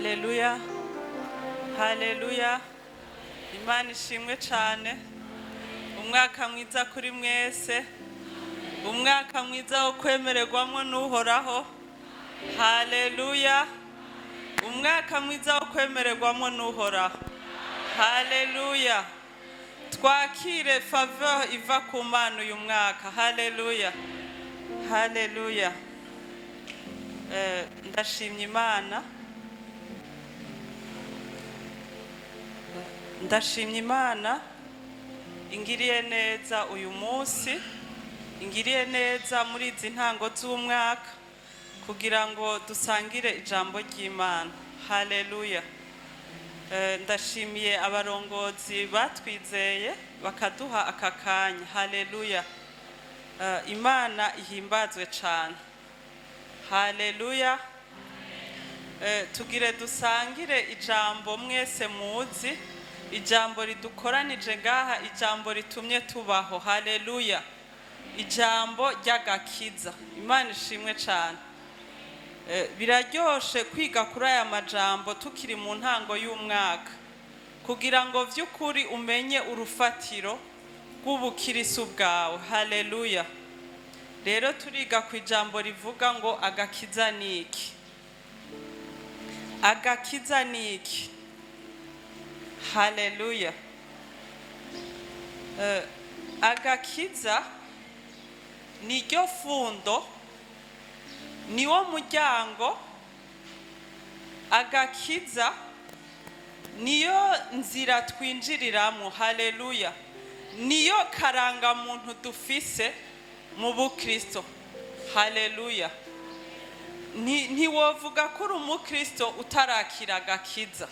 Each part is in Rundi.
Haleluya, haleluya! Imana ishimwe cyane. Umwaka mwiza kuri mwese, umwaka mwiza wo kwemererwamo n'Uhoraho. Haleluya! Umwaka mwiza wo kwemererwamo n'Uhoraho. Haleluya! Twakire faveur iva ku Mana uyu mwaka. Haleluya, haleluya! Ndashimye Imana, ndashimye Imana ingiriye neza uyu munsi, ingiriye neza muri izi ntango z'umwaka kugira ngo dusangire ijambo ry'Imana. Haleluya! Ndashimiye abarongozi batwizeye bakaduha aka kanya. Haleluya! Imana ihimbazwe cyane. Haleluya! Tugire dusangire ijambo mwese muzi, ijambo ridukoranije ngaha, ijambo ritumye tubaho. Haleluya! Ijambo ry'agakiza. Imana ishimwe cyane. Biraryoshe kwiga kuri aya majambo tukiri mu ntango y'umwaka, kugira ngo vy'ukuri umenye urufatiro rw'ubukirisu bwawe. Haleluya! Rero turiga ku ijambo rivuga ngo agakiza ni iki? Agakiza ni iki? Haleluya! Agakiza niryo fundo, niwo muryango. Agakiza niyo nzira twinjiriramo. Haleluya! Niyo karangamuntu dufise mu bukristo. Haleluya! Ntiwovuga ko uri umukristo utarakira agakiza.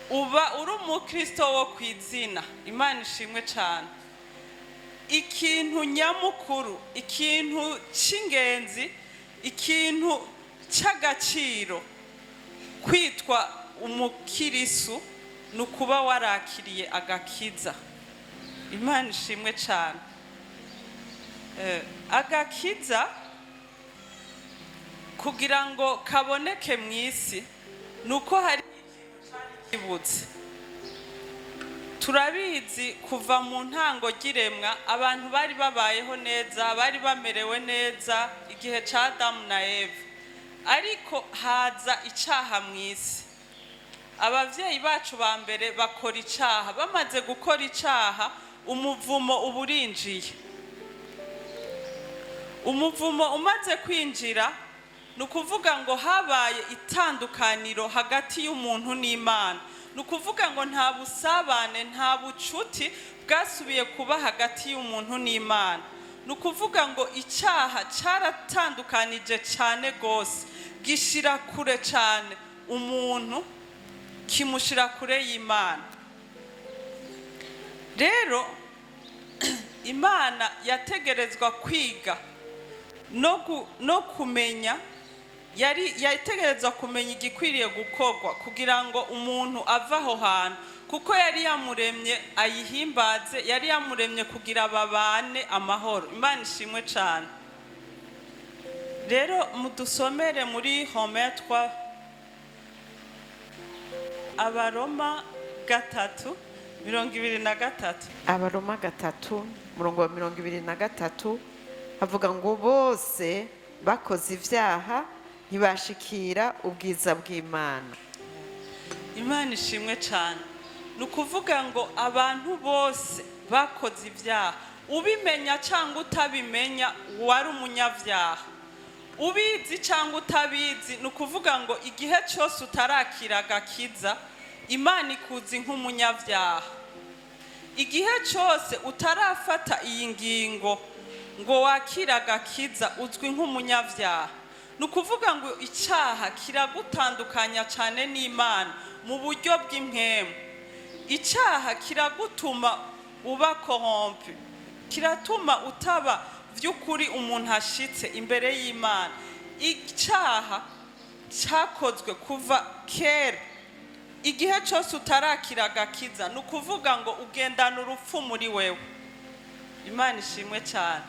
Uba uri umukristo wo ku izina. Imana ishimwe cyane. Ikintu nyamukuru, ikintu cy'ingenzi, ikintu cy'agaciro kwitwa umukirisu ni ukuba warakiriye agakiza. Imana ishimwe cyane. Agakiza kugira ngo kaboneke mu isi ni uko hari ikintu cyari kibutse. Turabizi, kuva mu ntango ry'iremwa abantu bari babayeho neza, bari bamerewe neza igihe cya Adamu na Eva, ariko haza icyaha mu isi. Abavyeyi bacu ba mbere bakora icaha. Bamaze gukora icaha, umuvumo uba urinjiye. Umuvumo umaze kwinjira, ni ukuvuga ngo habaye itandukaniro hagati y'umuntu n'Imana. Ni ukuvuga ngo nta busabane, nta bucuti bwasubiye kuba hagati y'umuntu n'Imana. Ni ukuvuga ngo icyaha cyaratandukanije cyane rwose, gishira kure cyane umuntu, kimushira kure y'Imana. Rero Imana yategerezwa kwiga no kumenya, yari yategerezwa kumenya igikwiriye gukorwa kugira ngo umuntu ave aho hantu, kuko yari yamuremye ayihimbaze, yari yamuremye kugira babane amahoro. Imana ishimwe cyane. Rero mudusomere muri Romains 3, Abaroma 3:23. Abaroma 3, umurongo wa 23, havuga ngo bose bakoze ibyaha, ntibashikira ubwiza bw'Imana. Imana ishimwe cyane. Ni ukuvuga ngo abantu bose bakoze ibyaha, ubimenya cyangwa utabimenya wari umunyabyaha, ubizi cyangwa utabizi. Ni ukuvuga ngo igihe cyose utarakira agakiza, Imana ikuzi nk'umunyabyaha. Igihe cyose utarafata iyi ngingo ngo wakire agakiza, uzwi nk'umunyabyaha. Ni ukuvuga ngo icyaha kiragutandukanya cyane n'Imana mu buryo bw'impwemu. Icyaha kiragutuma uba corrompu, kiratuma utaba by'ukuri umuntu ashitse imbere y'Imana. Icyaha cyakozwe kuva kera. Igihe cyose utarakira agakiza, ni ukuvuga ngo ugendana urupfu muri wewe. Imana ishimwe cyane.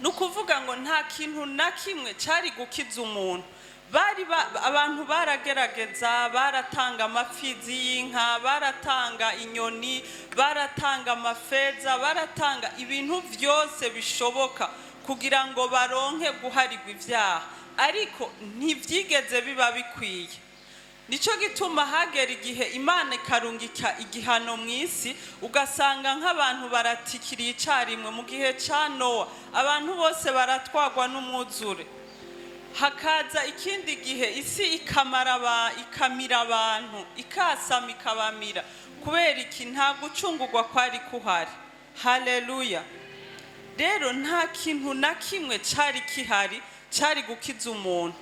Ni ukuvuga ngo nta kintu na kimwe cyari gukiza umuntu. Bari abantu baragerageza, baratanga amapfizi y'inka, baratanga inyoni, baratanga amafeza, baratanga ibintu byose bishoboka kugira ngo baronke guharigwa ibyaha, ariko ntibyigeze biba bikwiye. Nicyo gituma hagera igihe Imana ikarungika igihano mu isi, ugasanga nk'abantu baratikiriye icyarimwe. Mu gihe cya Nowa abantu bose baratwagwa n'umwuzure. Hakaza ikindi gihe isi ikamara ikamira abantu, ikasama ikabamira. Kubera iki? Nta gucungurwa kwari kuhari. Haleluya! Rero nta kintu na kimwe cyari kihari cyari gukiza umuntu,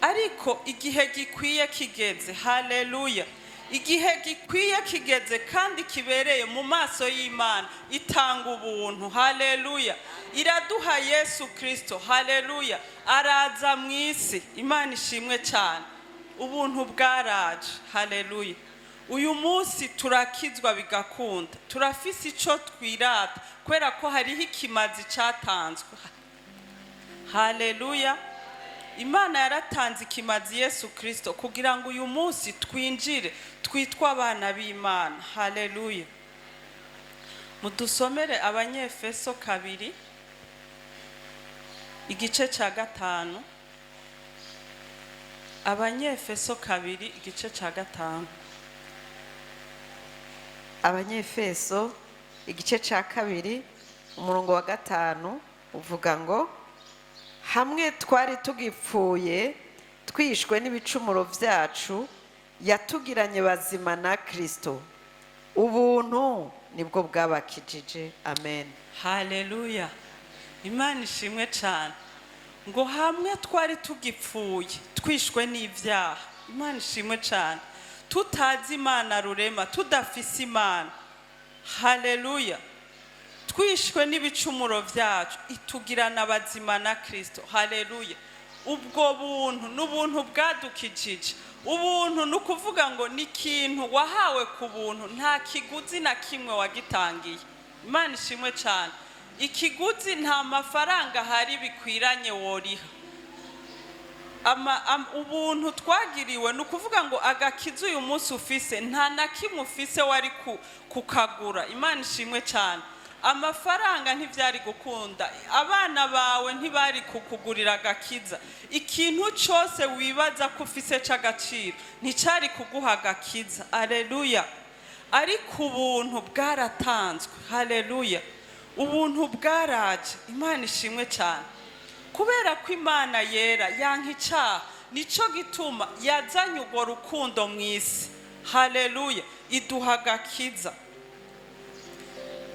ariko igihe gikwiye kigeze, haleluya, igihe gikwiye kigeze kandi kibereye mu maso y'Imana, itanga ubuntu. Haleluya! Iraduha Yesu Kirisito. Haleluya! Araza mu isi. Imana ishimwe cyane. Ubuntu bwaraje. Haleluya! Uyu munsi turakizwa bigakunda, turafise icyo twirata kubera ko hariho ikimazi cyatanzwe. Haleluya! Imana yaratanze ikimazi Yesu Kirisito kugira ngo uyu munsi twinjire twitwe abana b'Imana. Haleluya! Mudusomere Abanyefeso 2, igice cya 5. Abanyefeso 2, igice cya 5. Abanyefeso igice cya 2, umurongo wa 5 uvuga ngo: "Hamwe twari tugipfuye twishwe n'ibicumuro byacu, yatugiranye bazima na Kirisito. Ubuntu nibwo bwabakijije." Amen. Haleluya! Imana ishimwe cyane. Ngo hamwe twari tugipfuye twishwe n'ibyaha, Imana ishimwe cyane, tutazi Imana rurema, tudafise Imana, haleluya, twishwe n'ibicumuro byacu, itugirana abazima na Kirisito. Haleluya! Ubwo buntu ni ubuntu bwadukijije. Ubuntu ni ukuvuga ngo ni ikintu wahawe ku buntu, nta kiguzi na kimwe wagitangiye. Imana ishimwe cyane. Ikiguzi, nta mafaranga ahari bikwiranye woriha. Ubuntu twagiriwe ni ukuvuga ngo agakiza uyu munsi ufise, nta na kimwe ufise wari kukagura. Imana ishimwe cyane. Amafaranga ntibyari gukunda, abana bawe ntibari kukugurira agakiza. Ikintu cyose wibaza ko ufise cy'agaciro nticyari kuguha agakiza. Aleluya! Ariko ubuntu bwaratanzwe. Haleluya! Ubuntu bwaraje. Imana ishimwe cyane. Kubera ko Imana yera, yanka icyaha, nicyo gituma yazanye urwo rukundo mu isi. Haleluya! Iduha agakiza.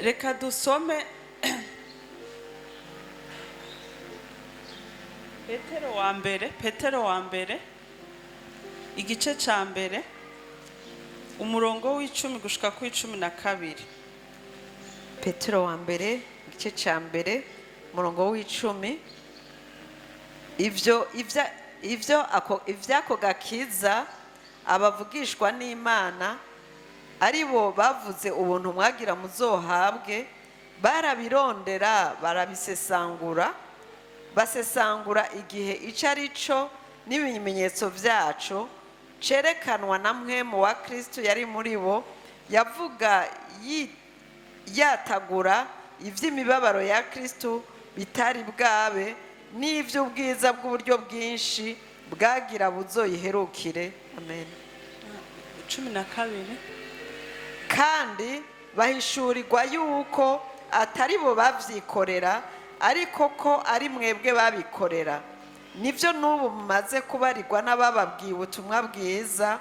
Reka dusome Petero wa mbere, Petero wa mbere, igice cya 1, umurongo w'10 gushika ku 12. Petero wa mbere, igice cya 1, umurongo w'10: "Ivyo ivy'ako gakiza abavugishwa n'Imana, ari bo bavuze ubuntu mwagira muzohabwe, barabirondera, barabisesangura, basesangura igihe ico ari cyo n'ibimenyetso vyaco cerekanwa na Mpwemu wa Kristo yari muri bo, yavuga yatagura ivy'imibabaro ya Kristo bitari bwabe, n'ivy'ubwiza bw'uburyo bwinshi bwagira buzoyiherukire." Amen. 12. "Kandi bahishurirwa yuko atari bo bavyikorera, ariko ko ari mwebwe babikorera. Nivyo n'ubu mumaze kubarirwa n'abababwiye ubutumwa bwiza,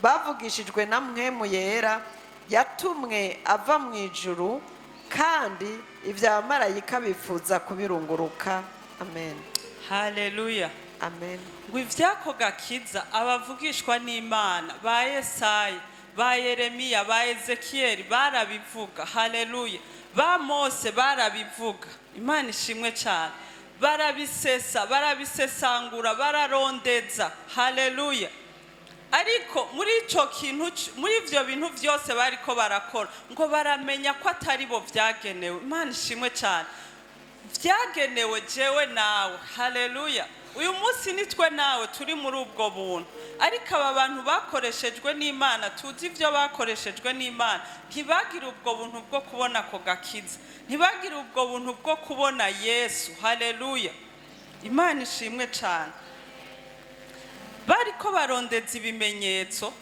bavugishijwe na Mpwemu Yera yatumwe ava mu ijuru, kandi ibya bamarayika bifuza kubirunguruka." Amen. Haleluya! Amen. Ngo ivy'ako gakiza abavugishwa n'Imana ba Yesaya, ba Yeremiya, ba Ezekiyeli barabivuga. Haleluya! Ba Mose barabivuga. Imana ishimwe cyane. Barabisesa, barabisesangura, bararondeza. Haleluya! Ariko muri ico kintu, muri ivyo bintu byose bariko barakora, ngo baramenya ko atari bo vyagenewe. Imana ishimwe cyane. Vyagenewe jewe nawe. Haleluya! Uyu munsi nitwe nawe turi muri ubwo buntu, ariko aba bantu bakoreshejwe n'Imana, tuzi ibyo bakoreshejwe n'Imana, ntibagire ubwo buntu bwo kubona ako gakiza, ntibagire ubwo buntu bwo kubona Yesu. Haleluya, Imana ishimwe cyane. Bariko barondeza ibimenyetso,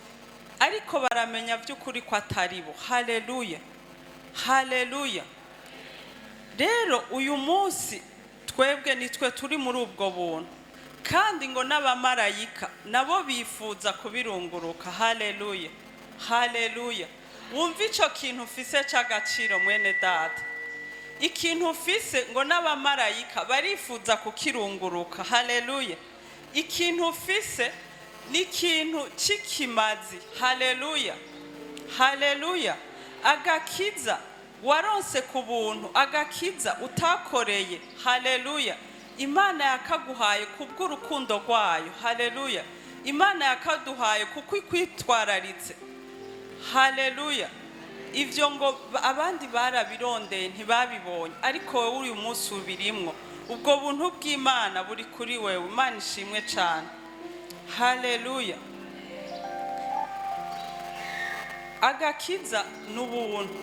ariko baramenya by'ukuri ko atari bo. Haleluya, haleluya. Rero uyu munsi twebwe nitwe turi muri ubwo buntu, kandi ngo n'abamarayika nabo bifuza kubirunguruka. Haleluya, haleluya. Wumva icyo kintu ufise cy'agaciro, mwene data, ikintu ufise ngo n'abamarayika barifuza kukirunguruka. Haleluya. Ikintu ufise ni ikintu cy'ikimazi. Haleluya, haleluya. Agakiza waronse ku buntu, agakiza utakoreye. Haleluya. Imana yakaguhaye kubw'urukundo rwayo. Haleluya. Imana yakaduhaye kuko ikwitwararitse. Haleluya. Ibyo ngo abandi barabirondeye ntibabibonye, ariko wowe uyu munsi ubirimwo. Ubwo buntu bw'Imana buri kuri wewe. Imana ishimwe cyane. Haleluya. Agakiza ni ubuntu.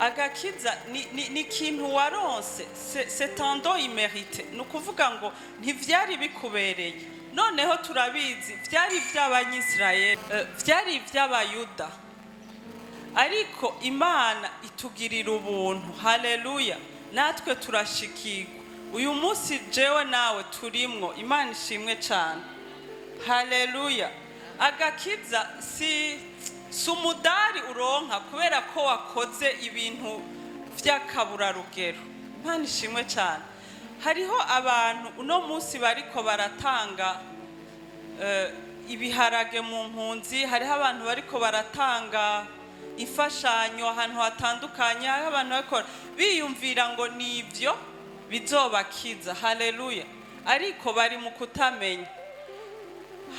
Agakiza ni ikintu waronse, c'est un don immérité. Ni ukuvuga ngo ntivyari bikubereye. Noneho turabizi, vyari ivy'Abanyisirayeli, vyari ivy'Abayuda, ariko Imana itugirira ubuntu. Haleluya. Natwe turashikirwa uyu munsi, jewe nawe turimwo. Imana ishimwe cyane. Haleluya. Agakiza si umudari uronka kubera ko wakoze ibintu by'akaburarugero. Imana ishimwe cyane. Hariho abantu uno munsi bariko baratanga ibiharage mu mpunzi, hariho abantu bariko baratanga imfashanyo ahantu hatandukanye, hariho abantu bariko biyumvira ngo ni ibyo bizobakiza. Haleluya. Ariko bari mu kutamenya.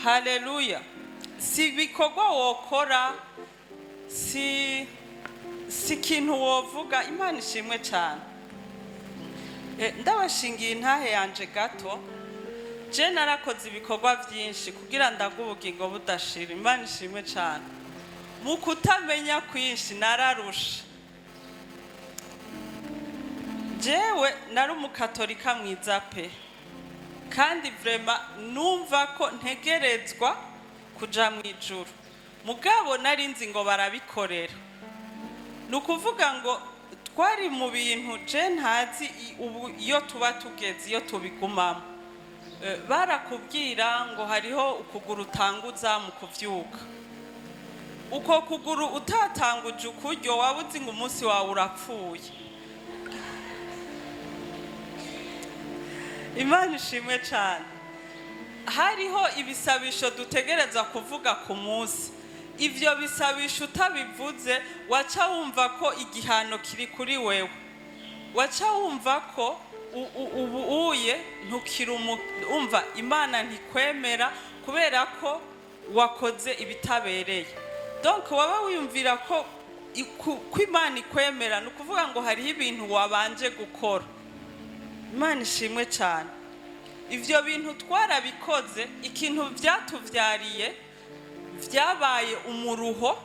Haleluya. Si ibikorwa wokora, si ikintu wovuga. Imana ishimwe cyane. Ndabashingiye intahe yanje gato. Je narakoze ibikorwa byinshi kugira ndague ubugingo budashira. Imana ishimwe cyane. Mu kutamenya kwinshi nararusha. Jewe nari umukatolika mwiza pe, kandi vraiment numva ko ntegerezwa kuja mu ijuru. Mugabo nari nzi ngo barabikorera. Ni ukuvuga ngo twari mu bintu je ntazi ubu iyo tuba tugeze iyo tubigumamo. Barakubwira ngo hariho ukuguru utanguza mu kuvyuka, uko kuguru utatanguje ukuryo waba uzi ngo umunsi wawe urapfuye. Imana ishimwe cyane. Hariho ibisabisho dutegereza kuvuga ku munsi. Ibyo bisabisho utabivuze waca wumva ko igihano kiri kuri wewe, waca wumva ko ubu uye ntukiri umva Imana ntikwemera kubera ko wakoze ibitabereye. Donc waba wiyumvira ko ko Imana ikwemera, ni ukuvuga ngo hariho ibintu wabanje gukora. Imana ishimwe cyane. Ibyo bintu twarabikoze. Ikintu byatuvyariye byabaye umuruho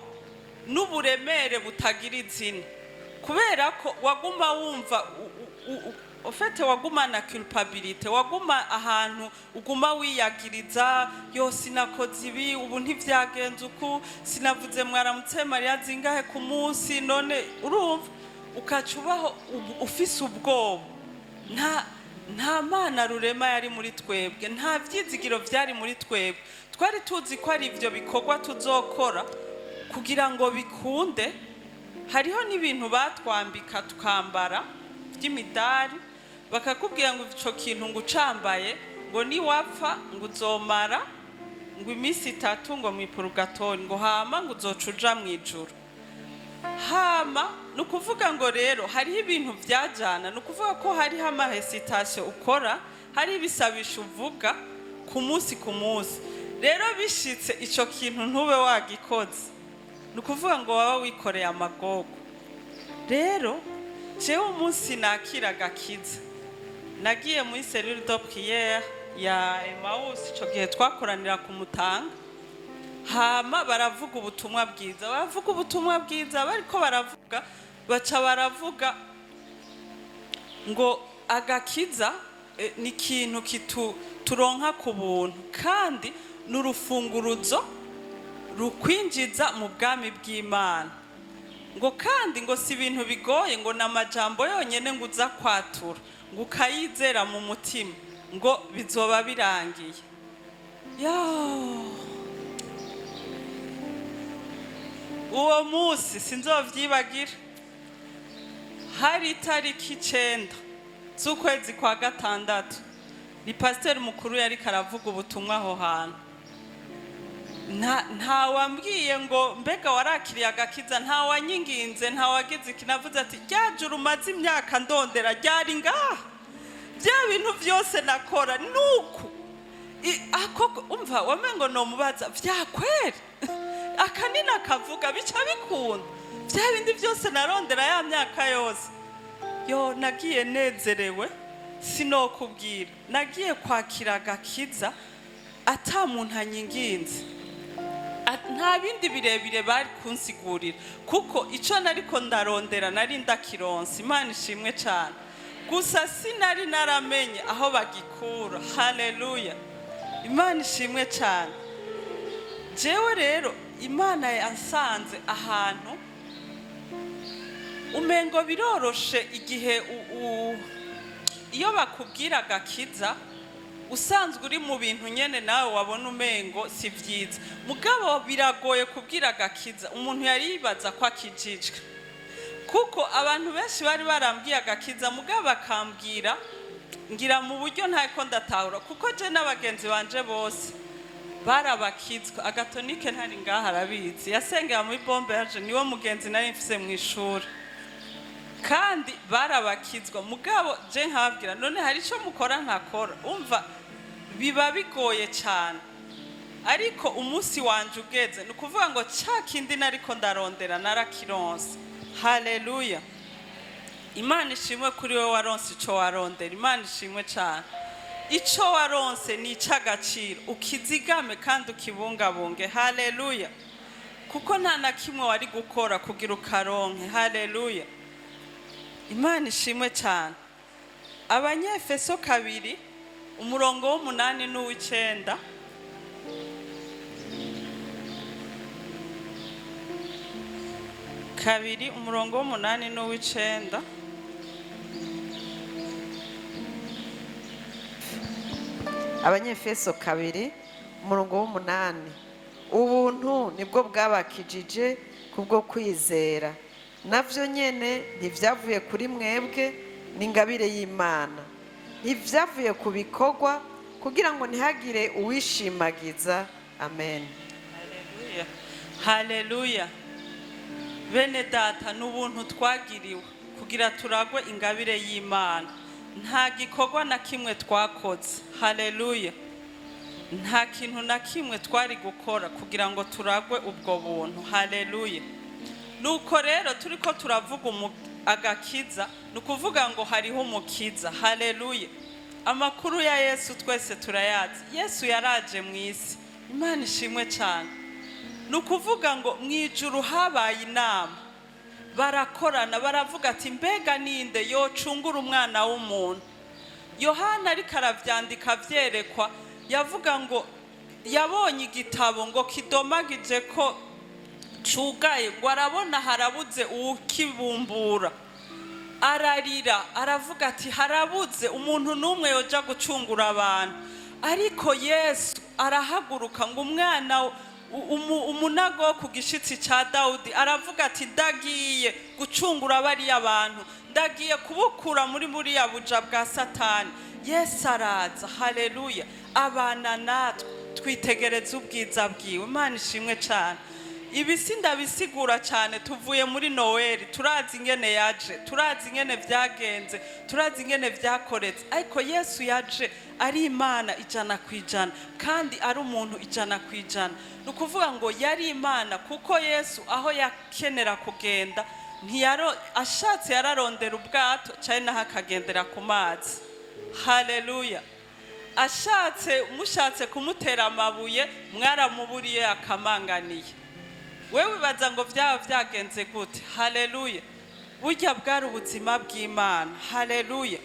n'uburemere butagira izina, kubera ko waguma wumva ufite, wagumana culpabilité, waguma ahantu uguma wiyagiriza: yo, sinakoze ibi, ubu ntibyagenze uku, sinavuze mwaramutse Mariya zingahe ku munsi none. Urumva ukaca ubaho ufise ubwoba. Nta Mana rurema yari muri twebwe, nta byizigiro byari muri twebwe. Twari tuzi ko ari ibyo bikorwa tuzokora kugira ngo bikunde. Hariho n'ibintu batwambika tukambara by'imidari, bakakubwira ngo ico kintu ngo ucambaye ngo niwapfa ngo uzomara ngo iminsi 3 ngo mw'ipurugatori, ngo hama ngo uzoca uja mw'ijuru. Hama ni ukuvuga ngo rero hariho ibintu byajyana, ni ukuvuga ko hariho ama récitations ukora, hariho ibisabisho uvuga ku munsi ku munsi. Rero bishitse icyo kintu ntube wagikoze, ni ukuvuga ngo waba wikoreye amagogo. Rero jewe umunsi nakira agakiza, nagiye muri cellule de prière. Ya Emawusi. Icyo gihe twakoranira ku Mutanga. Hama baravuga ubutumwa bwiza, baravuga ubutumwa bwiza, bariko baravuga, baca baravuga ngo agakiza ni ikintu turonka ku buntu, kandi ni urufunguruzo rukwinjiza mu bwami bw'Imana. Ngo kandi ngo si ibintu bigoye, ngo ni amajambo yonyine ngo uza kwatura, ngo ukayizera mu mutima, ngo bizoba birangiye. Yo, uwo munsi sinzovyibagira. Hari itariki 9 z'ukwezi kwa gatandatu. Ni pasiteri mukuru yariko aravuga ubutumwa aho hantu. Nta wambwiye ngo mbega warakiriye agakiza, nta wanyinginze, nta wagize iki. Navuze ati: "Rya juru umaze imyaka ndondera ryari ngaha, bya bintu byose nakora nuku." Ako umva wamengo nomubaza vyakweri akanini akavuga bica bikunda, bya bindi byose narondera ya myaka yose. Yo, nagiye nezerewe, sinokubwira. Nagiye kwakira agakiza ata muntu anyinginze. Nta bindi birebire bari kunsigurira, kuko icyo nariko ndarondera nari ndakironse. Imana ishimwe cyane. Gusa sinari naramenye aho bagikura. Haleluya, Imana ishimwe cyane. Jewe rero Imana yansanze ahantu umengo biroroshe. Igihe iyo bakubwira agakiza, usanzwe uri mu bintu nyene nawe wabona umengo si vyiza. Mugabo biragoye kubwira agakiza umuntu yari yibaza ko akijijwe, kuko abantu benshi bari barambwiye agakiza, mugabo bakambwira ngira mu buryo ntako ndatahura, kuko je n'abagenzi banje bose barabakizwa. Agatonike ntari ngaha arabizi, yasengera muri bombe yaje, niwo mugenzi nari mfise mu ishuri, kandi barabakizwa. Mugabo je nkababwira: "None hari icyo mukora ntakora?" Umva, biba bigoye cyane. Ariko umunsi wanje ugeze, ni ukuvuga ngo ca kindi nariko ndarondera narakironse. Haleluya, Imana ishimwe kuri we waronse ico warondera. Imana ishimwe cyane. Ico waronse ni ic'agaciro, ukizigame kandi ukibungabunge. Haleluya, kuko nta na kimwe wari gukora kugira ukaronke. Haleluya, Imana ishimwe cyane. Abanyefeso 2, umurongo w'8 n'uw'icenda. 2, umurongo w'8 n'uw'icenda. Abanyefeso 2, umurongo w'8: "Ubuntu nibwo bwabakijije kubwo kwizera, navyo nyene ntivyavuye kuri mwebwe, ni ingabire y'Imana. Ntivyavuye ku bikorwa, kugira ngo ntihagire uwishimagiza." Amen. Haleluya, haleluya. Bene data, ni ubuntu twagiriwe kugira turagwe ingabire y'Imana. Nta gikorwa na kimwe twakoze. Haleluya. Nta kintu na kimwe twari gukora kugira ngo turagwe ubwo buntu. Haleluya. Nuko rero turiko turavuga agakiza, ni ukuvuga ngo hariho umukiza. Haleluya. Amakuru ya Yesu twese turayazi. Yesu yaraje mu isi. Imana ishimwe cyane. Ni ukuvuga ngo mu ijuru habaye inama, barakorana, baravuga ati: "Mbega ninde yocungura umwana w'umuntu?" Yohana ariko aravyandika avyerekwa. Yavuga ngo yabonye igitabo ngo kidomagije ko cugaye, ngo arabona harabuze uwukibumbura. Ararira, aravuga ati: "Harabuze umuntu n'umwe yoja gucungura abantu." Ariko Yesu arahaguruka, ngo umwana umunago wo ku gishitsi ca Dawudi, aravuga ati: "Ndagiye gucungura bariya bantu, ndagiye kubukura muri buriya buja bwa Satani." Yesu araza. Haleluya. Abana natwe, twitegereza ubwiza bwiwe. Imana ishimwe cyane. Ibi si ndabisigura cyane, tuvuye muri Noweli, turazi ingene yaje, turazi ingene byagenze, turazi ingene byakoretse. Ariko Yesu yaje ari Imana 100% kandi ari umuntu 100%. Ni ukuvuga ngo yari Imana, kuko Yesu aho yakenera kugenda ntiyaro ashatse yararondera ubwato cyane, naho akagendera ku mazi. Haleluya. Ashatse, mushatse kumutera amabuye, mwaramuburiye akamanganiye. Wewe wibaza ngo byaba byagenze gute? Haleluya! Burya bwari ubuzima bw'Imana. Haleluya!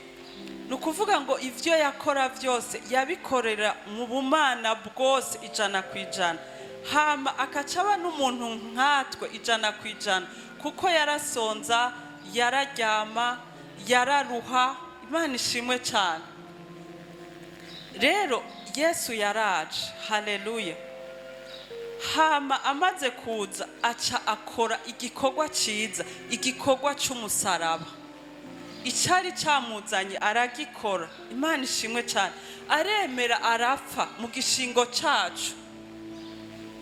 Ni ukuvuga ngo ibyo yakora byose yabikorera mu bumana bwose 100%, hama akaca aba n'umuntu nkatwe 100%, kuko yarasonza, yararyama, yararuha. Imana ishimwe cyane. Rero Yesu yaraje. Haleluya! Hama amaze kuza, aca akora igikorwa cyiza, igikorwa cy'umusaraba. Icyari cyamuzanye aragikora. Imana ishimwe cyane. Aremera arapfa mu gishingo cyacu,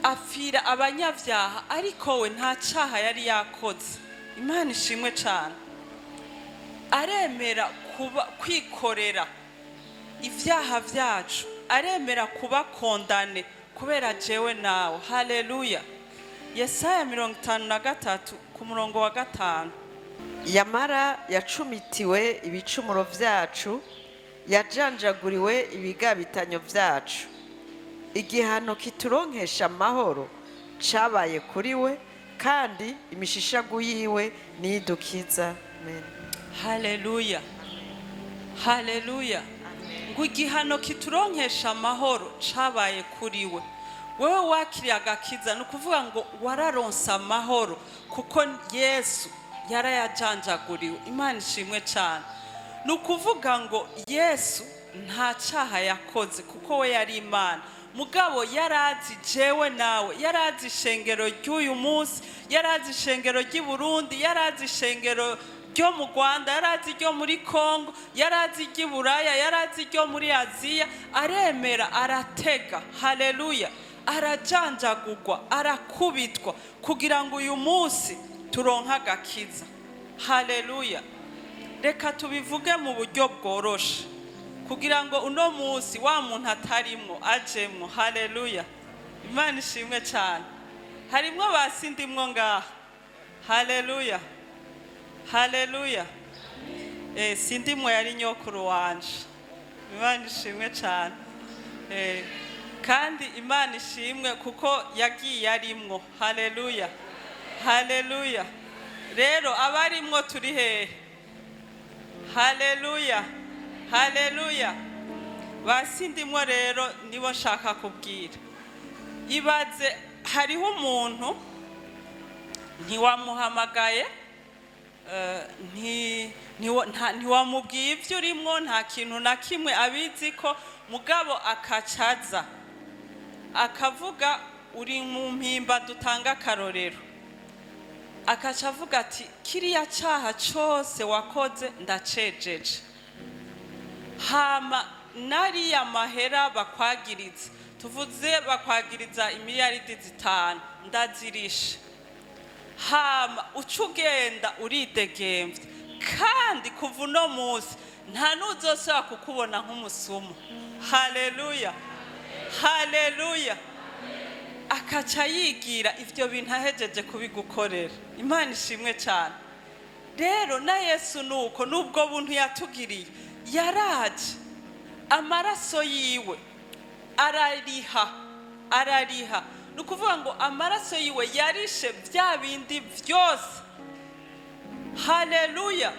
apfira abanyabyaha, ariko we nta cyaha yari yakoze. Imana ishimwe cyane. Aremera kuba kwikorera ibyaha byacu, aremera kuba condamné kubera jewe nawe. Haleluya! Yesaya 53 ku murongo wa 5. Yamara yacumitiwe ibicumuro byacu, yajanjaguriwe ibigabitanyo byacu. Igihano kituronkesha amahoro cabaye kuri we, kandi imishishagu yiwe nidukiza. Amen. Haleluya, haleluya! Ngo igihano kituronkesha amahoro cabaye kuri we. Wewe wakiriye agakiza, ni ukuvuga ngo wararonse amahoro, kuko Yesu yarayajanjaguriwe. Imana ishimwe cyane. Ni ukuvuga ngo Yesu nta cyaha yakoze, kuko we yari Imana. Mugabo yarazi jewe nawe, yarazi ishengero ry'uyu munsi, yarazi ishengero ry'i Burundi, yarazi ishengero ryo mu Rwanda, yarazi iryo muri Kongo, yarazi iry'i Buraya, yarazi iryo muri Aziya. Aremera aratega. Haleluya! Arajanjagurwa, arakubitwa kugira ngo uyu munsi turonke agakiza. Haleluya! Reka tubivuge mu buryo bworoshe kugira ngo uno munsi wa muntu atarimwo ajemwo. Haleluya! Imana ishimwe cyane. Harimwo basindimwo ngaha. Haleluya, haleluya! Sindimwo yari nyokuru wanje. Imana ishimwe cyane. Kandi Imana ishimwe kuko yagiye arimwo. Haleluya, haleluya! Rero abarimwo turi hehe? Haleluya, haleluya! Basindimwo rero nibo nshaka kubwira. Ibaze hariho umuntu ntiwamuhamagaye, ntiwamubwiye ibyo urimwo, nta kintu na kimwe abizi ko, mugabo akacaza akavuga uri mu Mpimba, dutanga akarorero, akaca avuga ati: "Kiriya cyaha cyose wakoze ndacejeje, hama nariya mahera bakwagiriza, tuvuze bakwagiriza imiliyaridi 5, ndazirisha, hama uca ugenda uridegemvya, kandi kuva uno munsi nta n'uzosubira kukubona nk'umusumu." Haleluya, haleluya! Akaca yigira ibyo bintu ahejeje kubigukorera. Imana ishimwe cyane. Rero na Yesu nuko n'ubwo buntu yatugiriye, yaraje, amaraso yiwe arariha, arariha. Ni ukuvuga ngo amaraso yiwe yarishe bya bindi byose. Haleluya!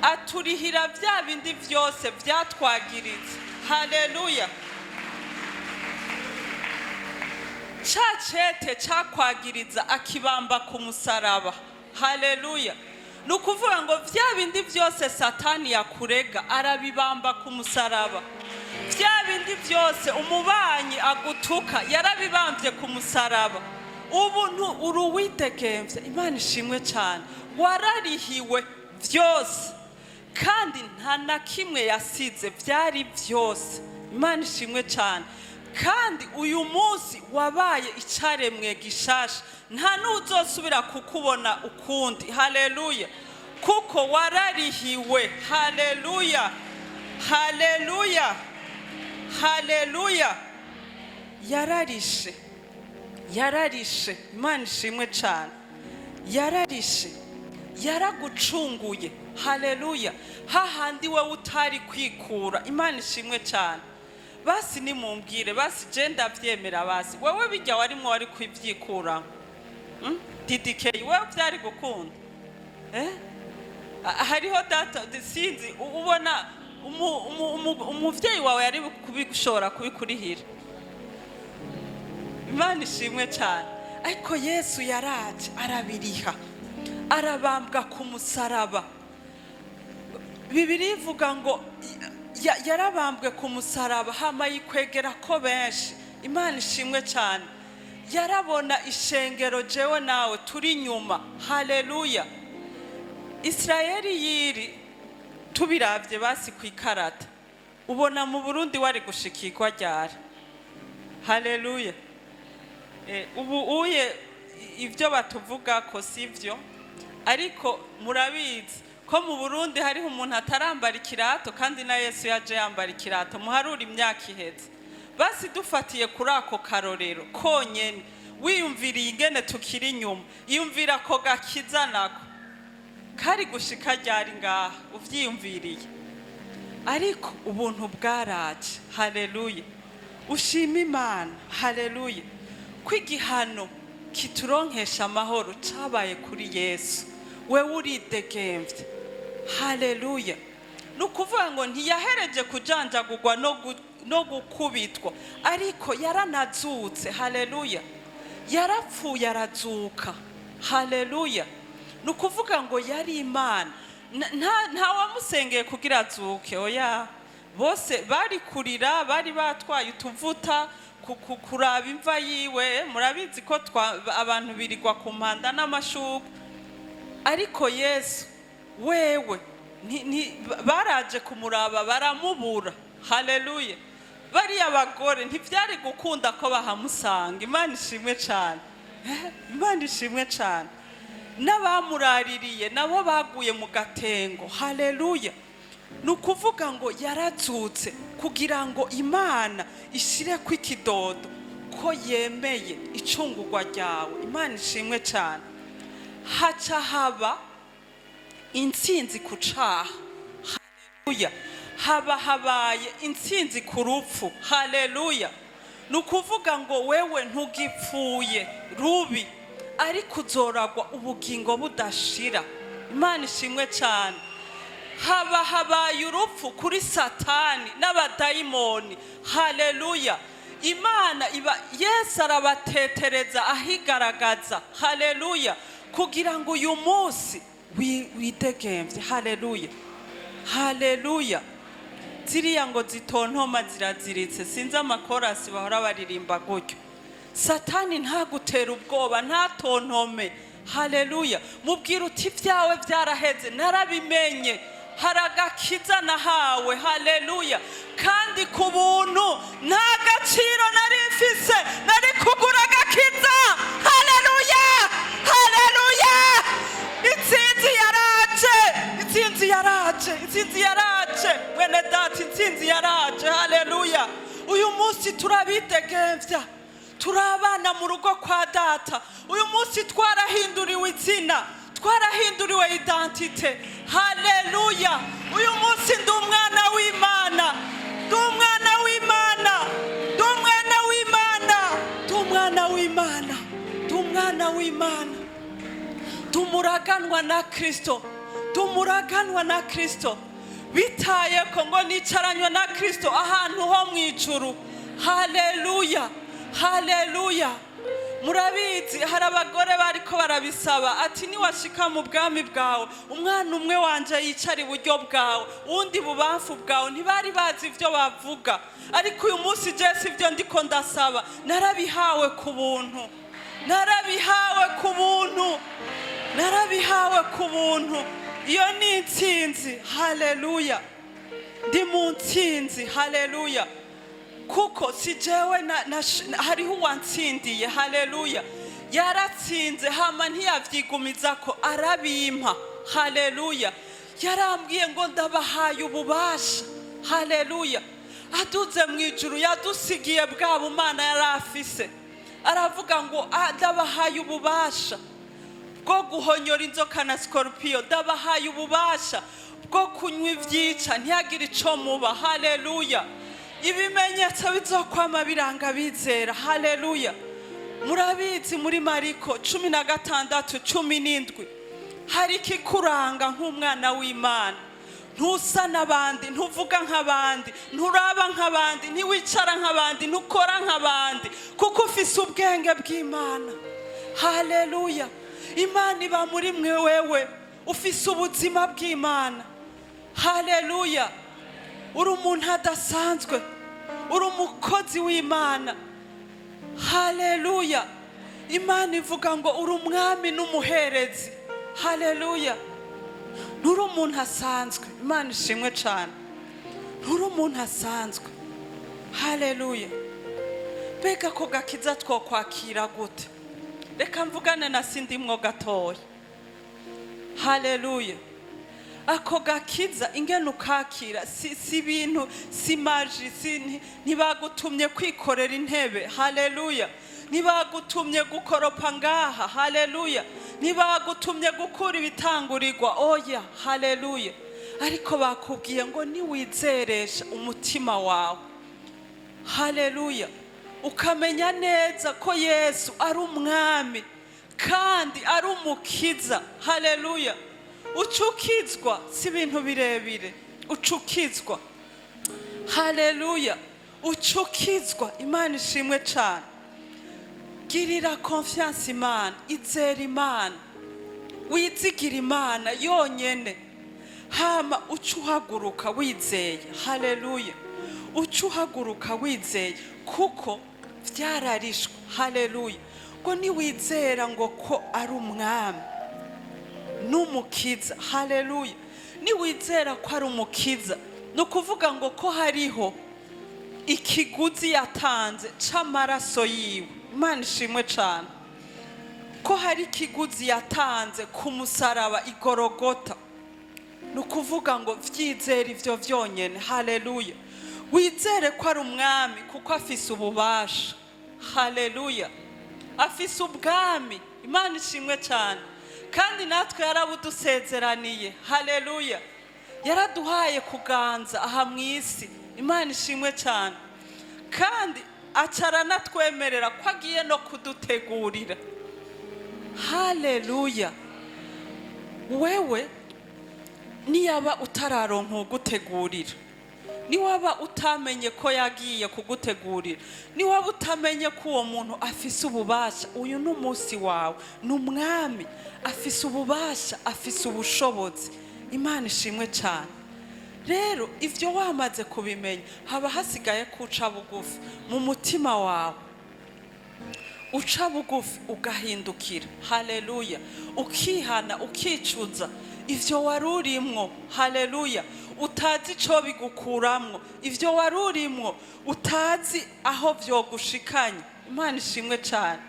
Aturihira bya bindi byose byatwagiritse. Haleluya! Ca cete cakwagiriza akibamba ku musaraba. Haleluya! Ni ukuvuga ngo bya bindi byose Satani yakurega arabibamba ku musaraba, bya bindi byose umubanyi agutuka yarabibambye ku musaraba. Ubu uri uwidegemvya. Imana ishimwe cyane. Wararihiwe byose, kandi nta na kimwe yasize, byari byose. Imana ishimwe cyane. Kandi uyu munsi wabaye icyaremwe gishasha, nta n'uzosubira kukubona ukundi. Haleluya! Kuko wararihiwe. Haleluya, haleluya, haleluya! Yararishe, yararishe. Imana ishimwe cyane. Yararishe, yaragucunguye. Haleluya! Hahandi wowe utari kwikura. Imana ishimwe cyane. Basi nimumbwire, basi je ndavyemera, basi wewe bijya warimwo wari kwivyikuramo. Didikeyi, wewe byari gukunda, eh? Hariho data, sinzi, ubona umuvyeyi wawe yari kubishobora kubikurihira? Imana ishimwe cyane. Ariko Yesu yaraje, arabiriha, arabambwa ku musaraba. Bibiri ivuga ngo yarabambwe ku musaraba, hama yikwegera ko benshi. Imana ishimwe cyane. Yarabona ishengero, jewe nawe turi inyuma. Haleluya! Isirayeli yiri tubiravye basi ku ikarata, ubona mu Burundi wari gushikirwa ryari? Haleluya! Ubu uye ibyo batuvuga ko sivyo, ariko murabizi ko mu Burundi hariho umuntu atarambara ikirato, kandi na Yesu yaje yambara ikirato. Muharura imyaka iheze. Basi dufatiye kuri ako karorero konyene, wiyumviriye ingene tukiri inyuma, yumvira ko gakiza nako kari gushika ryari ngaha, uvyiyumviriye. Ariko ubuntu bwaraje. Haleluya! Ushima Imana. Haleluya! Ko igihano kituronkesha amahoro cabaye kuri Yesu, wewe uridegemvye. Haleluya! Ni ukuvuga ngo ntiyahereje kujanjagurwa no gukubitwa, ariko yaranazutse. Haleluya! Yarapfuye, arazuka. Haleluya! Ni ukuvuga ngo yari Imana. Nta wamusengeye kugira azuke, oya. Bose bari kurira, bari batwaye utuvuta kuraba imva yiwe. Murabizi ko abantu birirwa ku mpanda n'amashurwe, ariko Yesu wewe baraje kumuraba baramubura. Haleluya! Bariya bagore ntibyari gukunda ko bahamusanga. Imana ishimwe cyane. Imana ishimwe cyane. N'abamuraririye nabo baguye mu gatengo. Haleluya! Ni ukuvuga ngo yarazutse kugira ngo Imana ishyire ku ikidodo ko yemeye icungurwa ryawe. Imana ishimwe cyane. Haca haba intsinzi ku caha. Haleluya! Haba habaye intsinzi ku rupfu. Haleluya! Ni ukuvuga ngo wewe ntugipfuye rubi, ariko uzoragwa ubugingo budashira. Imana ishimwe cyane. Haba habaye urupfu kuri Satani n'abadayimoni. Haleluya! Imana iba Yesu arabatetereza, ahigaragaza. Haleluya! Kugira ngo uyu munsi widegemvye. Haleluya, haleluya! Ziriya ngo zitontoma ziraziritse, sinzi amakorasi bahora baririmba gutyo. Satani ntagutera ubwoba, ntatontome. Haleluya! Mubwira uti: "Ibyawe byaraheze, narabimenye, hari agakiza nahawe." Haleluya! Kandi ku buntu, nta gaciro nari mfise nari kugura agakiza. Haleluya, haleluya! Intsinzi yaraje, intsinzi yaraje, intsinzi yaraje, mwene data, intsinzi yaraje. Haleluya! Uyu munsi turabidegemvya, turi abana mu rugo kwa data. Uyu munsi twarahinduriwe izina, twarahinduriwe identité. Haleluya! Uyu munsi ndi umwana w'Imana, ndi umwana w'Imana, ndi umwana w'Imana, ndi umwana w'Imana, ndi umwana w'Imana. Tumuraganwa na Kristo, tumuraganwa na Kristo. Bitaye ko ngo nicaranywe na Kristo ahantu ho mu ijuru. Haleluya, haleluya! Murabizi, hari abagore bariko barabisaba ati: "Niwashika mu bwami bwawe, umwana umwe wanje yicara iburyo bwawe, uwundi bubamfu bwawe." Ntibari bazi ibyo bavuga, ariko uyu munsi je si ibyo ndiko ndasaba. Narabihawe ku buntu, narabihawe ku buntu, narabihawe ku buntu. Iyo ni intsinzi. Haleluya! Ndi mu ntsinzi. Haleluya! Kuko si jewe hariho uwantsindiye. Haleluya! Yaratsinze, hama ntiyavyigumiza ko arabimpa. Haleluya! Yarambwiye ngo: "Ndabahaye ububasha." Haleluya! Aduze mu ijuru, yadusigiye bwa bumana yari afise. Aravuga ngo: "Ah, ndabahaye ububasha bwo guhonyora inzoka na sikorupiyo, ndabahaye ububasha bwo kunywa ibyica ntihagire ico muba." Haleluya! Ibimenyetso bizokwama biranga bizera. Haleluya. Murabizi, muri Mariko 16:17, hari ikikuranga nk'umwana w'Imana. Ntusa n'abandi, ntuvuga nk'abandi, nturaba nk'abandi, ntiwicara nk'abandi, ntukora nk'abandi, kuko ufise ubwenge bw'Imana. Haleluya. Imana iba muri mwe. Wewe ufise ubuzima bw'Imana. Haleluya. Uri umuntu adasanzwe, uri umukozi w'Imana. Haleluya. Imana ivuga ngo uri umwami n'umuherezi. Haleluya. Nturi umuntu asanzwe. Imana ishimwe cyane. Nturi umuntu asanzwe. Haleluya. Mbega ko gakiza twokwakira gute? Reka mvugane na sindimwo gatoya. Haleluya. Ako gakiza ingene ukakira, si ibintu, si magie, si ntibagutumye kwikorera intebe. Haleluya. Ntibagutumye gukoropa ngaha. Haleluya. Ntibagutumye gukura ibitangurirwa, oya. Haleluya. Ariko bakubwiye ngo niwizeresha umutima wawe, haleluya, ukamenya neza ko Yesu ari umwami kandi ari umukiza, haleluya, ucukizwa. Si ibintu birebire, ucukizwa. Haleluya. Ucukizwa. Imana ishimwe cyane. Girira confiance Imana, izera Imana, wizigira Imana yonyene. Hama uca uhaguruka wizeye. Haleluya. Uca uhaguruka wizeye, kuko byararishwe. Haleluya. Ngo niwizera ngo ko ari umwami n'umukiza, haleluya, niwizera ko ari umukiza, ni ukuvuga ngo ko hariho ikiguzi yatanze c'amaraso yiwe. Imana ishimwe cyane. Ko hari ikiguzi yatanze ku musaraba igorogota, ni ukuvuga ngo vyizere ivyo vyonyene. Haleluya. Wizere ko ari umwami, kuko afise ububasha. Haleluya. Afise ubwami. Imana ishimwe cyane. Kandi natwe yarabudusezeraniye. Haleluya. Yaraduhaye kuganza aha mu isi. Imana ishimwe cyane. Kandi aca aranatwemerera ko agiye no kudutegurira. Haleluya. Wewe niyaba utararonka ugutegurira, niwaba utamenye ko yagiye kugutegurira, niwaba utamenye ko uwo muntu afise ububasha, uyu ni umunsi wawe. Ni umwami, afise ububasha, afise ubushobozi. Imana ishimwe cyane. Rero ibyo wamaze kubimenya, haba hasigaye kuca bugufi mu mutima wawe, uca bugufi ugahindukira. Haleluya. Ukihana, ukicuza ivyo wari urimwo. Haleluya. Utazi ico bigukuramwo, ivyo wari urimwo utazi aho vyogushikanye. Imana ishimwe cane.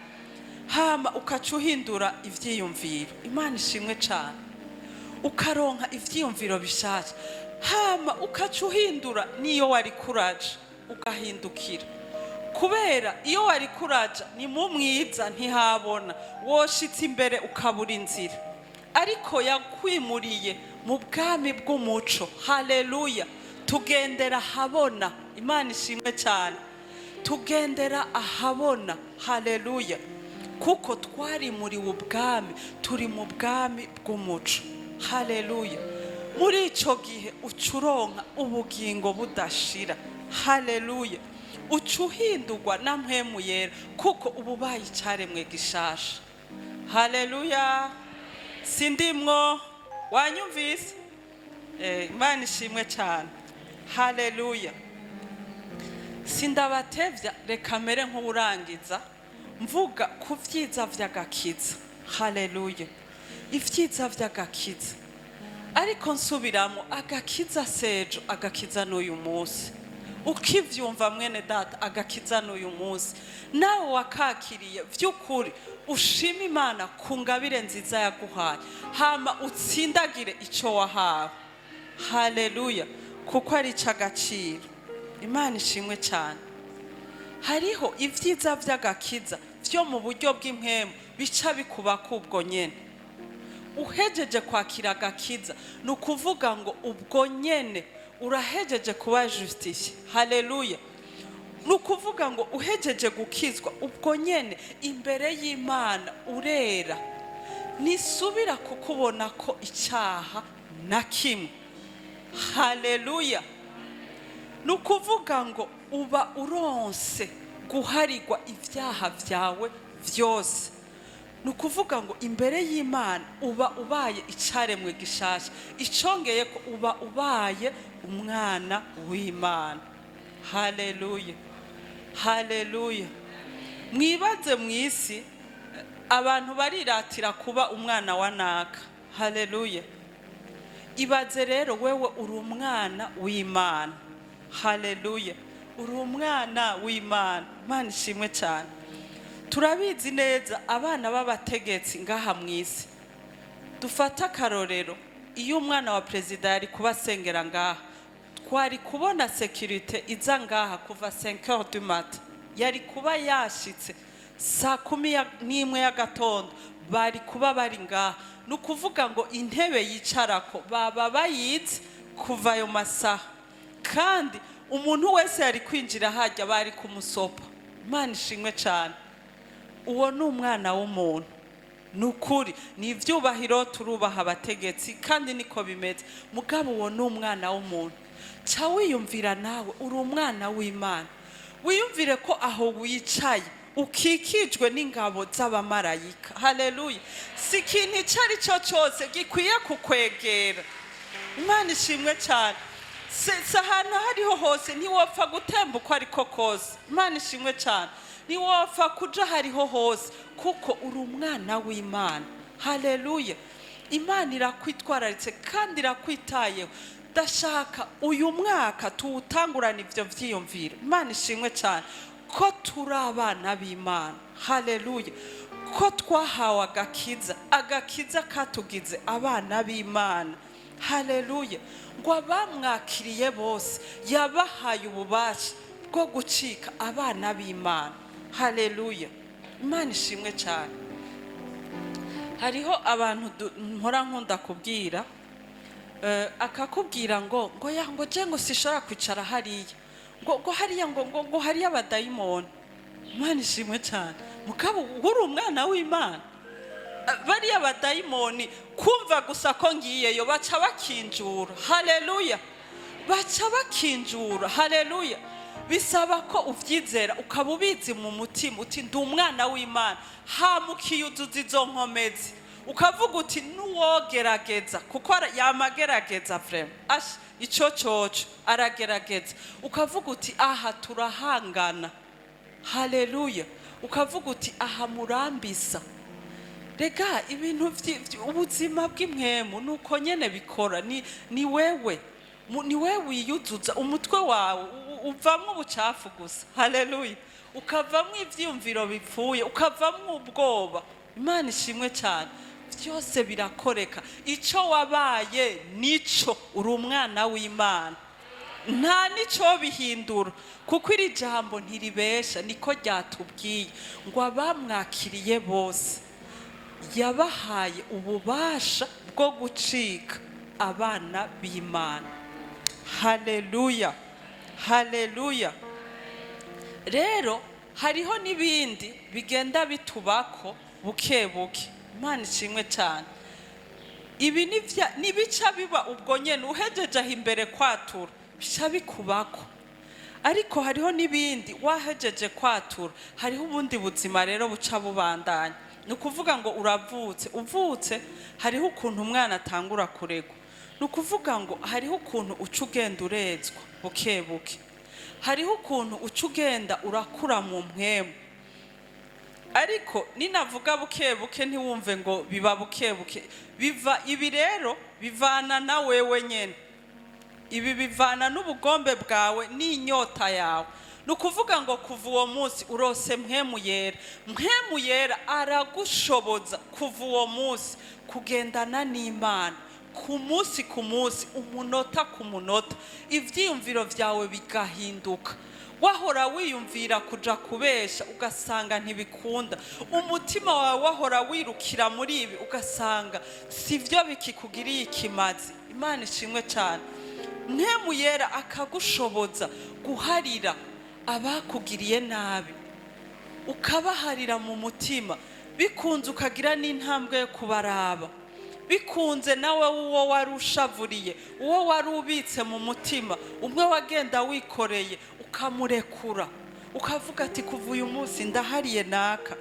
Hama ukaca uhindura ivyiyumviro. Imana ishimwe cane. Ukaronka ivyiyumviro bishasha, hama ukaca uhindura niyo wari kuraja, ugahindukira, kubera iyo wari kuraja ni mu mwiza, ntihabona, woshitse imbere ukabura inzira. Ariko yakwimuriye mu bwami bw'umuco. Haleluya. Tugendera ahabona. Imana ishimwe cyane. Tugendera ahabona. Haleluya. Kuko twarimuriwe ubwami, turi mu bwami bw'umuco. Haleluya. Muri icyo gihe uca uronka ubugingo budashira. Haleluya. Uca uhindurwa na Mpwemu Yera, kuko uba ubaye icyaremwe gishasha. Haleluya. Sindimwo wanyumvise. Imana ishimwe cyane. Haleluya. Sindabatevya, reka mere nk'uwurangiza mvuga ku vyiza vy'agakiza. Haleluya. Ivyiza vy'agakiza. Ariko nsubiramo, agakiza sejo, agakiza n'uyu munsi. Ukivyumva, mwene data, agakiza n'uyu munsi. Nawe wakakiriye vy'ukuri, ushima Imana ku ngabire nziza yaguhaye, hama utsindagire ico wahawe. Haleluya. Kuko ari ic'agaciro. Imana ishimwe cyane. Hariho ibyiza by'agakiza byo mu buryo bw'impwemu bica bikubaka ubwo nyene uhejeje kwakira agakiza. Ni ukuvuga ngo ubwo nyene Urahejeje kuba justifié. Haleluya! Ni ukuvuga ngo uhejeje gukizwa, ubwo nyene imbere y'Imana urera, nisubira kukubona ko icyaha na kimwe. Haleluya! Ni ukuvuga ngo uba uronse guharigwa ibyaha byawe byose. Ni ukuvuga ngo imbere y'Imana uba ubaye icyaremwe gishasha. Icongeye ko uba ubaye umwana w'Imana. Haleluya, haleluya! Mwibaze, mu isi abantu bariratira kuba umwana wa naka. Haleluya! Ibaze rero wewe uri umwana w'Imana. Haleluya! Uri umwana w'Imana. Imana ishimwe cyane. Turabizi neza, abana b'abategetsi ngaha mu isi, dufate akarorero, iyo umwana wa perezida yari kuba asengera ngaha, twari kubona sécurité iza ngaha kuva 5 heures du matin. Yari kuba yashitse saa 11 y'agatondo, bari kuba bari ngaha. Ni ukuvuga ngo intebe yicarako baba bayizi kuva ayo masaha, kandi umuntu wese yari kwinjira hajya bari kumusopa. Imana ishimwe cyane. Uwo ni umwana w'umuntu. Ni ukuri, ni ibyubahiro, turubaha abategetsi kandi niko bimeze, mugabo uwo ni umwana w'umuntu. Ca wiyumvira nawe uri umwana w'Imana, wiyumvire ko aho wicaye ukikijwe n'ingabo z'abamarayika. Haleluya! Si ikintu icyo ari cyo cyose gikwiye kukwegera. Imana ishimwe cyane. Si ahantu aho ariho hose, ntiwopfa gutemba uko ariko kose. Imana ishimwe cyane. Ntiwopfa kuja ahariho hose kuko uri umwana w'Imana. Haleluya! Imana irakwitwararitse kandi irakwitayeho. Ndashaka uyu mwaka tuwutangurana ibyo vyiyumviro. Imana ishimwe cyane ko turi abana b'Imana. Haleluya! Ko twahawe agakiza, agakiza katugize abana b'Imana. Haleluya! Ngo abamwakiriye bose yabahaye ububasha bwo gucika abana b'Imana. Haleluya! Imana ishimwe cyane. Hariho abantu mpora nkunda kubwira, akakubwira ngo ya ngo je ngo sishobora kwicara hariya, ngo hariya ngo hariya abadayimoni. Imana ishimwe cyane. Mugabo uri umwana w'Imana, bariya badayimoni kumva gusa ko ngiyeyo baca bakinjura. Haleluya! Baca bakinjura. Haleluya! Bisaba ko ubyizera, ukaba ubizi mu mutima uti: "Ndi umwana w'Imana." Hama ukiyuzuza izo nkomezi, ukavuga uti: "Nuwogerageza," kuko yamagerageza vraiment, ash ico coco aragerageza. Ukavuga uti: "Aha turahangana." Haleluya! Ukavuga uti: "Aha murambisa." Rega ibintu ubuzima bw'impwemu nuko nyene bikora. Ni wewe ni wewe wiyuzuza umutwe wawe, uvamwo ubucafu gusa. Haleluya! Ukavamwo ivyiyumviro bipfuye, ukavamwo ubwoba. Imana ishimwe cyane. Byose birakoreka. Ico wabaye nico, uri umwana w'Imana, nta n'icyo bihindura, kuko iri jambo ntiribesha. Niko ryatubwiye ngo abamwakiriye bose yabahaye ububasha bwo gucika abana b'Imana. Haleluya, haleluya! Rero hariho n'ibindi bigenda bitubako buke buke. Imana ishimwe cyane. Ibi nibica biba ubwo nyene uhejeje aho imbere kwatura, bica bikubako. Ariko hariho n'ibindi wahejeje kwatura, hariho ubundi buzima rero buca bubandanya. Ni ukuvuga ngo uravutse, uvutse hariho ukuntu umwana atangura kuregwa. Ni ukuvuga ngo hariho ukuntu uca ugenda urezwa buke buke, hariho ukuntu uca ugenda urakura mu mpwemu. Ariko ninavuga buke buke, ntiwumve ngo biba buke buke. Biva ibi rero bivana na wewe nyene, ibi bivana n'ubugombe bwawe n'inyota yawe. Ni ukuvuga ngo kuva uwo munsi urose Mpwemu Yera, Mpwemu Yera aragushoboza kuva uwo munsi kugendana n'Imana ku munsi ku munsi, umunota ku munota. Ibyiyumviro byawe bigahinduka. Wahora wiyumvira kuja kubesha, ugasanga ntibikunda. Umutima wawe wahora wirukira muri ibi, ugasanga si byo bikikugiriye ikimazi. Imana ishimwe cyane. Mpwemu Yera akagushoboza guharira abakugiriye nabi, ukabaharira mu mutima, bikunze ukagira n'intambwe yo kubaraba, bikunze nawe uwo wari ushavuriye, uwo wari ubitse mu mutima, umwe wagenda wikoreye, ukamurekura, ukavuga ati kuva uyu munsi ndahariye naka.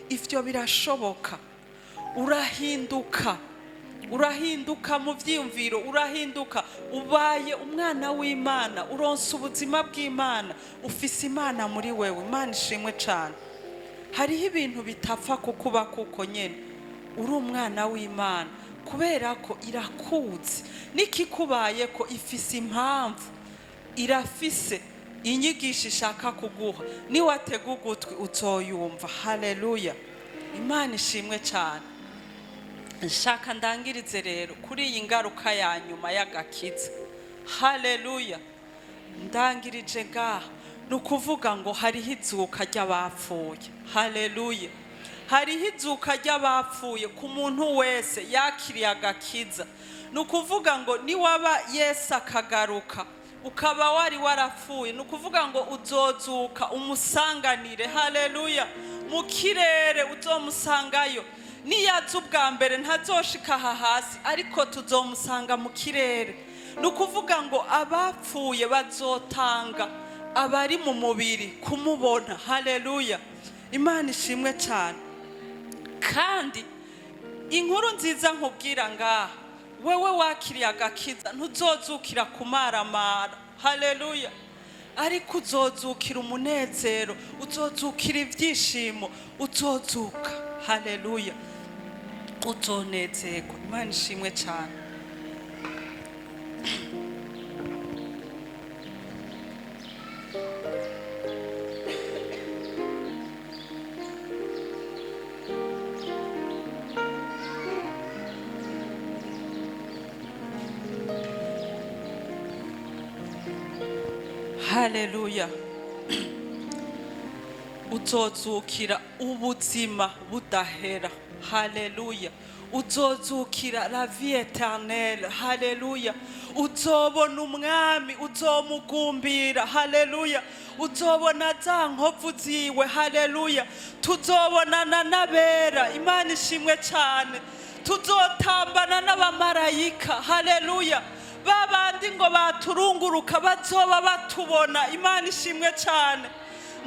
Ibyo birashoboka. Urahinduka, urahinduka mu byiyumviro, urahinduka, ubaye umwana w'Imana, uronsa ubuzima bw'Imana, ufise Imana muri wewe. Imana ishimwe cyane. Hariho ibintu bitapfa kukuba kuko nyine uri umwana w'Imana, kubera ko irakuzi, n'ikikubaye ko ifise impamvu, irafise inyigisho ishaka kuguha. Niwatega ugutwi uzoyumva. Haleluya, Imana ishimwe cyane. Nshaka ndangirize rero kuri iyi ngaruka ya nyuma y'agakiza. Haleluya, ndangirije ngaha. Ni ukuvuga ngo hariho izuka ry'abapfuye. Haleluya, hariho izuka ry'abapfuye ku muntu wese yakiriye agakiza. Ni ukuvuga ngo niwaba Yesu akagaruka ukaba wari warapfuye, ni ukuvuga ngo uzozuka umusanganire. Haleluya, mu kirere uzomusangayo. Niyaza ubwa mbere ntazoshika aha hasi, ariko tuzomusanga mu kirere. Ni ukuvuga ngo abapfuye bazotanga abari mu mubiri kumubona. Haleluya, Imana ishimwe cyane. Kandi inkuru nziza nkubwira ngaha, wewe wakiriye agakiza ntuzozukira kumaramara. Haleluya, ariko uzozukira umunezero, uzozukira ibyishimo, uzozuka. Haleluya, uzonezerwa. Imana ishimwe cyane. Haleluya, uzozukira ubuzima budahera. Haleluya, uzozukira la vie éternelle. Haleluya, uzobona umwami, uzomugumbira. Haleluya, uzobona za nkovu ziwe. Haleluya, tuzobonana n'abera. Imana ishimwe cyane. Tuzotambana n'abamarayika. Haleluya, babandi ngo baturunguruka bazoba batubona. Imana ishimwe cyane.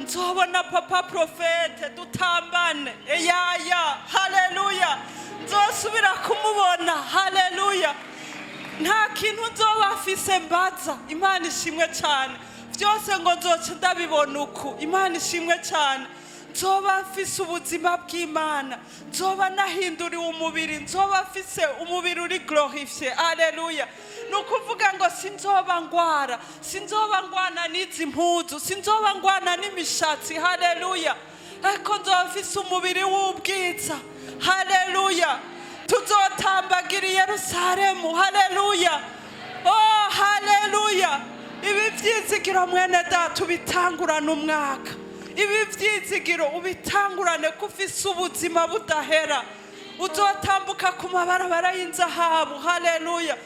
Nzobona papa profete dutambane eyaya. Haleluya, nzosubira kumubona. Haleluya, nta kintu nzoba afise mbaza. Imana ishimwe cyane. Byose ngo nzoca ndabibona uku. Imana ishimwe cyane. Nzoba mfise ubuzima bw'Imana, nzoba nahinduriwe umubiri, nzoba mfise umubiri uri glorifié. Haleluya, ni ukuvuga ngo sinzoba ngwara, sinzoba ngwana n'izi mpuzu, sinzoba ngwana n'imishatsi. Haleluya, ariko nzoba mfise umubiri w'ubwiza. Haleluya, tuzotambagira i Yerusalemu. Haleluya, oh haleluya. Ibi byizigiro mwene data ubitangurana umwaka, ibi byizigiro ubitangurane ko ufise ubuzima budahera. Uzotambuka ku mabarabara y'inzahabu. Haleluya,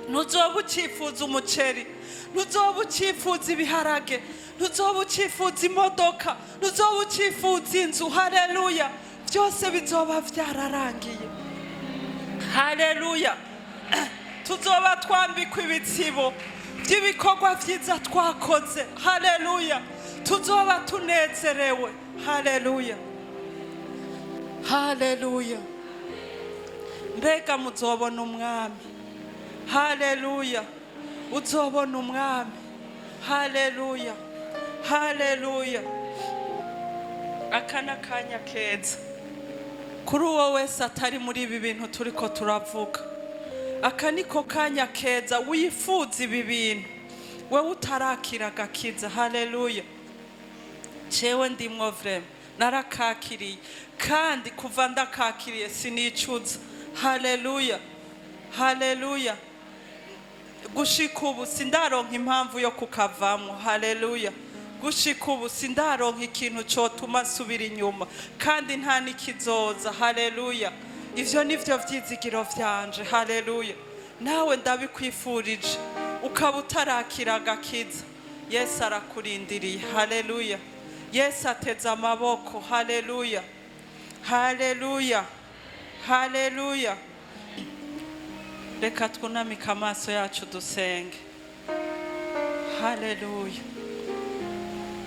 ntuzoba ucyifuza umuceri, ntuzoba ucyifuza ibiharage, ntuzoba ucyifuza imodoka, ntuzoba ucyifuza inzu. Haleluya, byose bizoba byararangiye. Haleluya, tuzoba twambikwa ibitsibo by'ibikorwa byiza twakoze. Haleluya, tuzoba tunezerewe. Haleluya, haleluya. Mbega muzobona umwami. Haleluya, uzobona umwami. Haleluya, haleluya. Aka ni akanya keza kuri uwo wese atari muri ibi bintu turiko turavuga. Aka niko kanya keza wifuza ibi bintu, wewe utarakira agakiza. Haleluya, jewe ndimwo vrema narakakiriye, kandi kuva ndakakiriye sinicuza. Haleluya, haleluya. Gushika ubu sindaronka impamvu yo kukavamo. Haleluya, gushika ubu sindaronka ikintu cotuma nsubira inyuma, kandi nta n'ikizoza. Haleluya, ivyo nivyo vyizigiro vyanje. Haleluya, nawe ndabikwifurije. Ukaba utarakira agakiza, Yesu arakurindiriye. Haleluya! Yesu ateze amaboko. Haleluya, haleluya, haleluya! Reka twunamike amaso yacu dusenge. Haleluya!